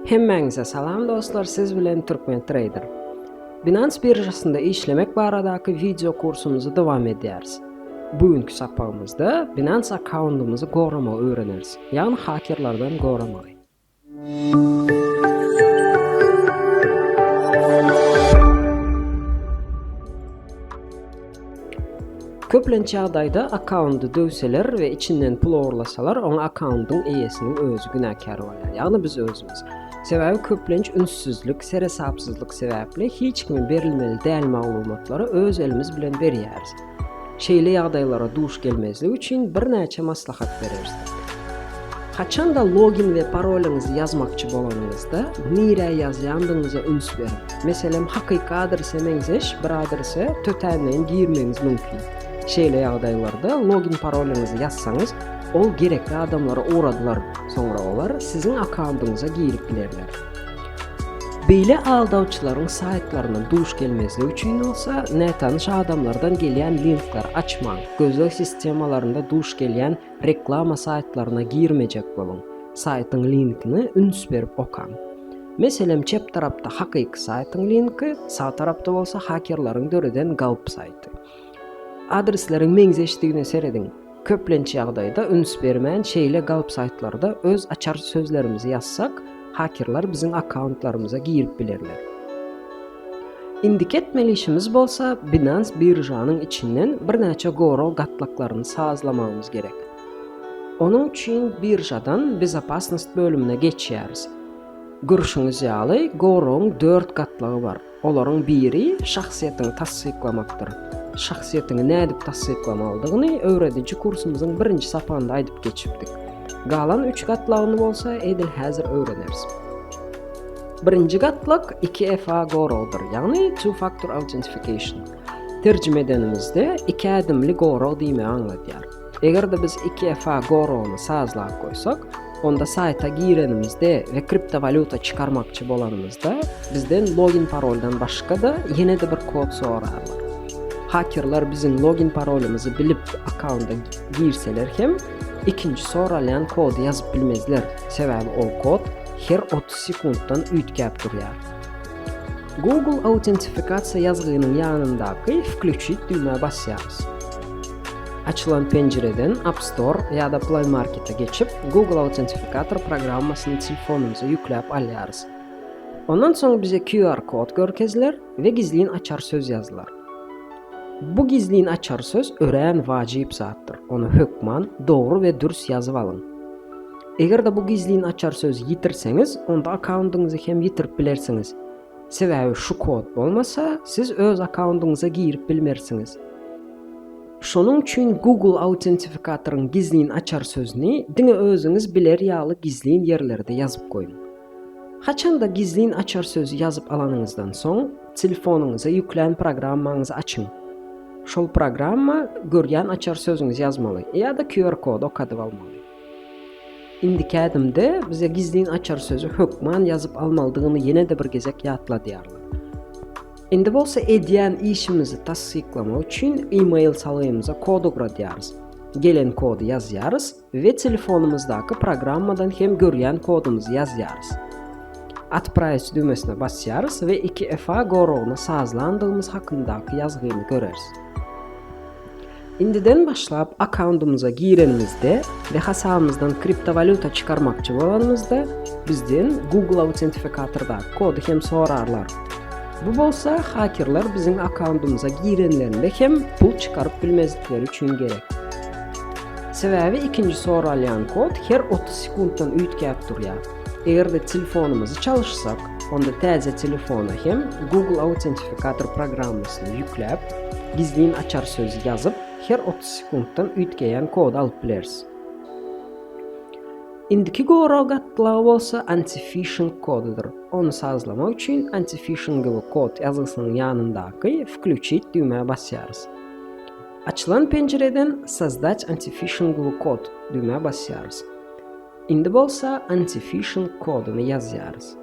Hemmäňize salam dostlar siz bilen Türkmen Trader. Binance biržasynda işlemek baradaky wideo kursumyzy dowam edýäris. Bu günki sapagymyzda Binance akkaundymyzy goramagy öwreneris, ýagny hakerlardan goramagy. Köplenç ýagdaýda akkaundy döwseler we içinden pul ogurlasalar, oňa akkaundyň eýesiniň özi günäkär bolýar, ýagny biz özümiz. Sebäbi köplenç ünssüzlik, seresapsyzlyk sebäpli hiç kime berilmeli däl maglumatlary öz elimiz bilen berýäris. Şeýle ýagdaýlara duş gelmezlik üçin birnäçe maslahat bereris. Haçanda login we parolyňyzy ýazmakçy bolanyňyzda, nirä ýazýandygyňyza üns beriň. Meselem, hakyky adrese meňzeş bir adrese tötänleýin girmegiňiz mümkin. Şeýle ýagdaýlarda login parolyňyzy ýazsaňyz, ol gerekli adamlara ugradylar, soňra olar siziň akkaundyňyza girip bilerler. Beýle aldawçylaryň saýtlaryna duş gelmezlik üçin bolsa, nätanyş adamlardan gelýän linkleri açmaň, gözleg sistemalarynda duş gelýän reklama saýtlaryna girmejek boluň. Saýtyň linkini üns berip okaň. Meselem, çep tarapda hakyky saýtyň linki, sag tarapda bolsa hakerleriň döreden galp saýty. Adresleriň meňzeşdigine serediň. Köplenç ýagdaýda üns bermän şeýle galp saýtlarda öz açar sözlerimizi ýazsak, hakerler biziň akkauntlarymyza girip bilerler. Indiki etmeli işimiz bolsa Binance biržanyň içinden birnäçe gorag gatlaklaryny sazlamagymyz gerek. Onuň üçin biržadan Bezopasnost bölümine geçýäris. Görşüňiz ýaly, goragyň dört gatlagy bar. Olaryň biri şahsyýetiňi tassyklamakdyr. Şahsyýetiňi nädip tassyklamalydygyny öwrediji kursumyzyň birinji sapagynda aýdyp geçipdik. Galan üç gatlagyny bolsa edil häzir öwreneris. Birinji gatlak 2FA goragdyr, ýagny Two Factor Authentication. Terjime edenimizde iki ädimli gorag diýmegi aňladýar. Eger-de biz 2FA goragyny sazlap goýsak, Onda saýta girenimizde we kriptowalýuta çykarmakçy bolanymyzda bizden login paroldan başga-da ýene-de bir kod sorarlar. Hakerler biziň login parolymyzy bilip akkaunta girseler hem ikinji soralýan kody ýazyp bilmezler, sebäbi ol kod her 30 sekuntdan üýtgäp durýar. Google autentifikasiýa ýazgynyň ýanyndaky Wklýuçit düwmä basýarys. Açylan penjireden App Store ýa-da Play Market-e geçip, Google Autentifikator programmasyny telefonymyza ýükläp alýarys. Ondan soň bize QR kod görkeziler we gizlin açar söz ýazylar. Bu gizlin açar söz örän wajyp zatdyr, ony hökman dogry we dürs ýazyp alyň. Eger-de bu gizlin açar sözi ýitirseňiz, onda akkaundyňyzy hem ýitirip bilersiňiz. Sebäbi şu kod bolmasa, siz öz akkaundyňyza girip bilmersiňiz. Şonuň üçin Google autentifikatoryň gizlin açar sözüni diňe özüňiz biler ýaly gizlin ýerlerde ýazyp goýuň. Haçanda gizlin açar sözi ýazyp alanyňyzdan soň, telefonyňyza ýüklän programmaňyzy açyň. Şol programma görýän açar sözüňizi ýazmaly ýa-da QR kody okadyp almaly. Indiki ädimde bize gizlin açar sözi hökman ýazyp almalydygyny ýene-de bir gezek ýatladýarlar. Indi bolsa edýän işimizi tassyklamak üçin e-mail salgymyza kod ugradýarys. Gelen kody ýazýarys we telefonymyzdaky programmadan hem görýän kodumyzy ýazýarys. Otpravit düwmesine basýarys we 2FA goragyny sazlandygymyz hakyndaky ýazgyny göreris. Indiden başlap akkaundymyza girenimizde we hasabymyzdan kriptowalýuta çykarmakçy bolanymyzda bizden Google autentifikatordaki kody hem sorarlar. Bu bolsa hakerler biziň akkaundymyza girenlerinde hem pul çykaryp bilmezlikleri üçin gerek. Sebäbi ikinji soralýan kod her 30 sekuntdan üýtgäp durýar. Eger-de telefonymyzy çalyşsak, onda täze telefona hem Google Autentifikator programmasyny ýükläp, gizlin açar sözi ýazyp, her 30 sekuntdan üýtgeýän kody alyp bileris. Indiki gorag gatlagy bolsa anti-fishing kodudyr. Ony sazlamak üçin anti-fishingowy kod ýazgysynyň ýanyndaky Wklýuçit düwmä basýarys. Açylan penjireden Sozdat anti-fishingowy kod düwmä basýarys. Indi bolsa anti-fishing koduny ýazýarys.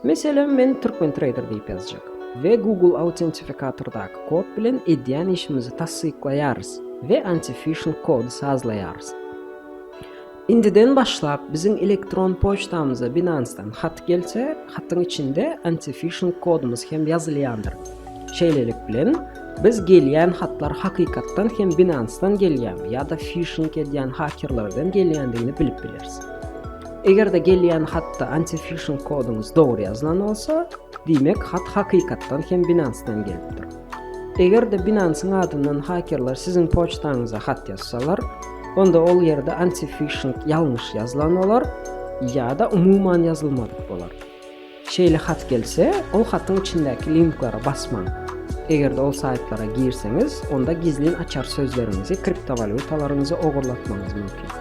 Meselem, men Turkmentrader diýip ýazjak. We Google autentifikatordaki kod bilen edýän işimizi tassyklaýarys we anti-fishing kody sazlaýarys. Indiden başlap biziň elektron poçtamyza Binance-dan hat gelse, hatyň içinde anti-fishing kodumyz hem ýazylýandyr. Şeýlelik bilen, biz gelýän hatlar hakykatdan hem Binance-dan gelýärmi ýa-da fishing edýän hakerlerden gelýändigini bilip bileris. Eger-de gelýän hatda anti-fishing koduňyz dogry ýazylan bolsa, diýmek hat hakykatdan hem Binance-dan gelipdir. Eger-de Binance-yň adyndan hakerler siziň poçtaňyza hat ýazsalar, onda ol ýerde anti-fishing ýalňyş ýazylan bolar ýa-da umuman ýazylmadyk bolar. Şeýle hat gelse, ol hatyň içindäki linklere basmaň. Eger-de ol saýtlara girseňiz, onda gizlin açar sözleriňizi, kriptowalýutalaryňyzy ogurlatmagyňyz mümkin.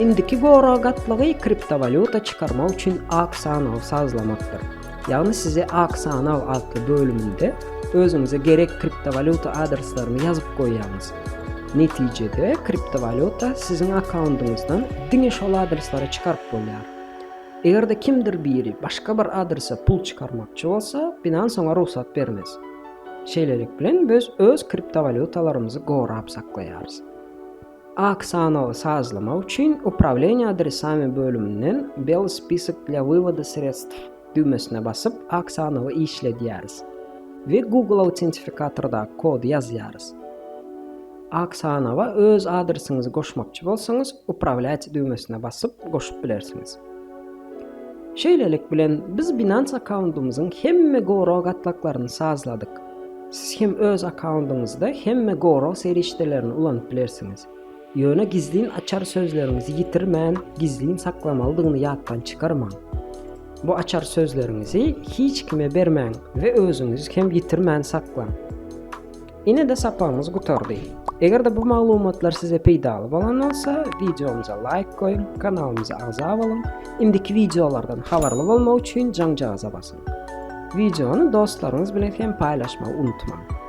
Indiki gorag gatlagy kriptowalýuta çykarmak üçin ak sanawy sazlamakdyr. Ýagny size ak sanaw atly bölüminde özüňize gerek kriptowalýuta adreslerini ýazyp goýýaňyz. Netijede kriptowalýuta siziň akkaundyňyzdan diňe şol adreslere çykaryp bolýar. Eger-de kimdir biri başga bir adrese pul çykarmakçy bolsa, Binance oňa rugsat bermez. Şeýlelik bilen biz öz kriptowalýutalarymyzy gorap saklaýarys. Ak sanawy sazlamak üçin Upravleniýe adresami bölüminden Белый spisok dla wywoda sredstw düwmesine basyp ak sanawy işledýäris we Google autentifikatordaki kody ýazýarys. Ak sanawa öz adresiňizi goşmakçy bolsaňyz Upravlýat düwmesine basyp goşup bilersiňiz. Şeýlelik bilen biz Binance akkaundymyzyň hemme gorag gatlaklaryny sazladyk. Siz hem öz akkaundyňyzda hemme gorag serişdelerini ulanyp bilersiňiz. Ýöne gizlin açar sözleriňizi ýitirmän, gizlin saklamalydygyny ýatdan çykarmaň. Bu açar sözleriňizi hiç kime bermäň we özüňiz hem ýitirmän saklaň. Ine-de sapagymyz gutardy. Eger-de bu maglumatlar size peýdaly bolan bolsa, wideomyza laýk goýuň, kanalymyza agza boluň, indiki wideolardan habarly bolmak üçin jaňjagaza basyň. Wideony dostlaryňyz bilen hem paýlaşmagy unutmaň.